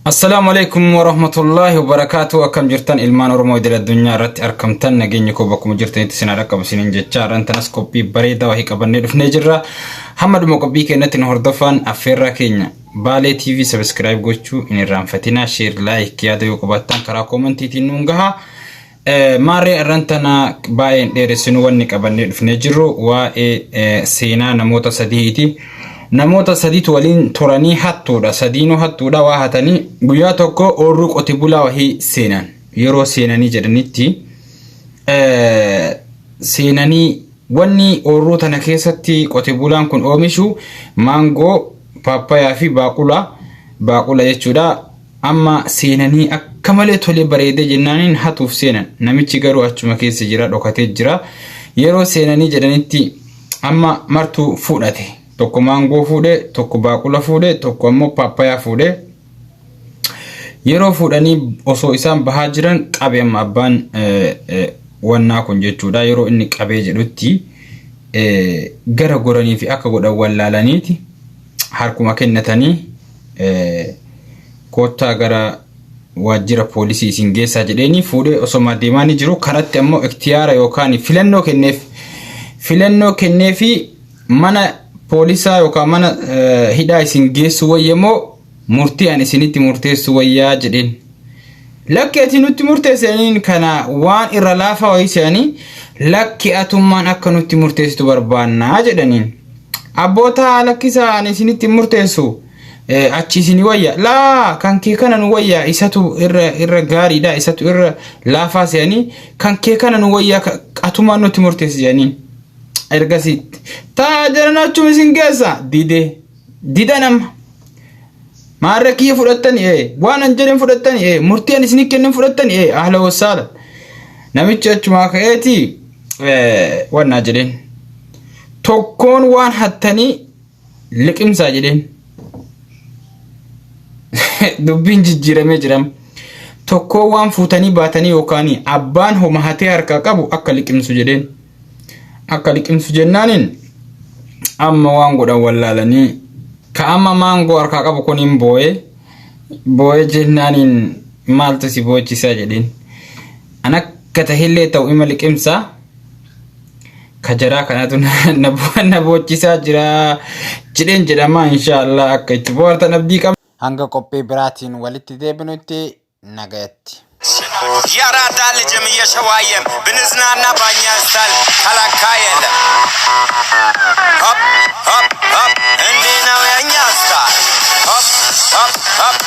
Assalaamu alaikum warahmatullaahi wabarakaatu. Akkam jirtan ilmaan Oromoo idil addunyaa irratti argamtan? Nageenyi koo bakkuma jirtanitti isin haa dhaqqabu isiniin jecha, har'aan tanas qophii bareedaa wahii qabannee dhufnee jirra. Hamma dhuma qophii keenyatti nu hordofaan affeerraa keenya. Baalee TV subscribe gochuu hin irraanfatinaa. Share, like, yaada yoo qabaattan karaa koomentiitiin nuun gahaa. Maarree har'aan tana baay'een dheeressinu, wanni qabannee dhufnee jirru waa'ee seenaa namoota sadiiti. Namoota sadiitu waliin turanii hattuudha. Sadiinuu hattuudha, waa hatanii guyyaa tokko oorruu qote bulaa wahii seenan. Yeroo seenanii jedhanitti seenanii wanni oorruu tana keessatti qote bulaan kun oomishu maangoo, paappayaa fi baaqula baaqula jechuudha. Amma seenanii akka malee tolee bareedee jennaaniin hatuuf seenan. Namichi garuu achuma keessa jira, dhokatee jira. Yeroo seenanii jedhanitti amma martuu fuudhate. Tokko maangoo fuudhe, tokko baaqula fuudhe, tokko ammoo paappayaa fuudhe. Yeroo fuudhanii osoo isaan bahaa jiran qabe amma abbaan wannaa kun jechuudha. Yeroo inni qabee jedhutti gara goranii fi akka godhan wallaalaniiti harkuma kennatanii, koottaa gara waajjira poolisii isin geessaa jedheeni fuudhee osoma deemaa ni jiru. Karatti ammoo iktiyaara yookaan filannoo kenneef, filannoo kenneefi mana poolisaa yookaan mana hidhaa isin geessu wayyamoo murtii an isinitti murteessu wayyaa jedheen. Lakki, ati nutti murteessaniin kana waan irra laafaa wayii se'anii, lakki, atummaan akka nutti murteessitu barbaannaa jedhaniin. Abboota, lakkisaa, ani isinitti hin murteessu, achi isin wayya. Laa, kan kee kana nu wayya, isatu irra irra gaariidha, isatu irra laafaa se'anii, kan kee kana nu wayya, atumaan nutti murteessi jedhaniin. Ergasii taa jaran achuma isin geessa dide didan. Amma maarra kiyya fudhattani, waan an jedhen fudhattani, murtii an isinii kennen fudhattani, ahla wasaala. Namichi achumaa ka'eeti wannaa jedheen, tokkoon waan hattanii liqimsaa jedheen. Dubbiin jijjiiramee jira. Tokkoon waan fuutanii baatanii yookaan abbaan homa hatee harkaa qabu akka liqimsu jedheen. Akka liqimsu jennaaniin amma waan godhan wallaalanii, ka amma maangoo harkaa qabu kun hin boo'ee boo'ee jennaaniin, maaltu si boochisaa jedheen. An akka tahillee ta'u ima liqimsaa, ka jaraa kanatu na boochisaa jira jedheen jedhama. Inshaallah akka itti bohaartan abdii qaba. Hanga qophii biraatiin walitti deebinutti nagayatti. የአራዳ ልጅም እየሸዋየም ብንዝናና ባኛ ስታይል ከለካ የለም። ሆፕ ሆፕ ሆፕ፣ እንዲህ ነው የኛ ስታይል። ሆፕ ሆፕ ሆፕ።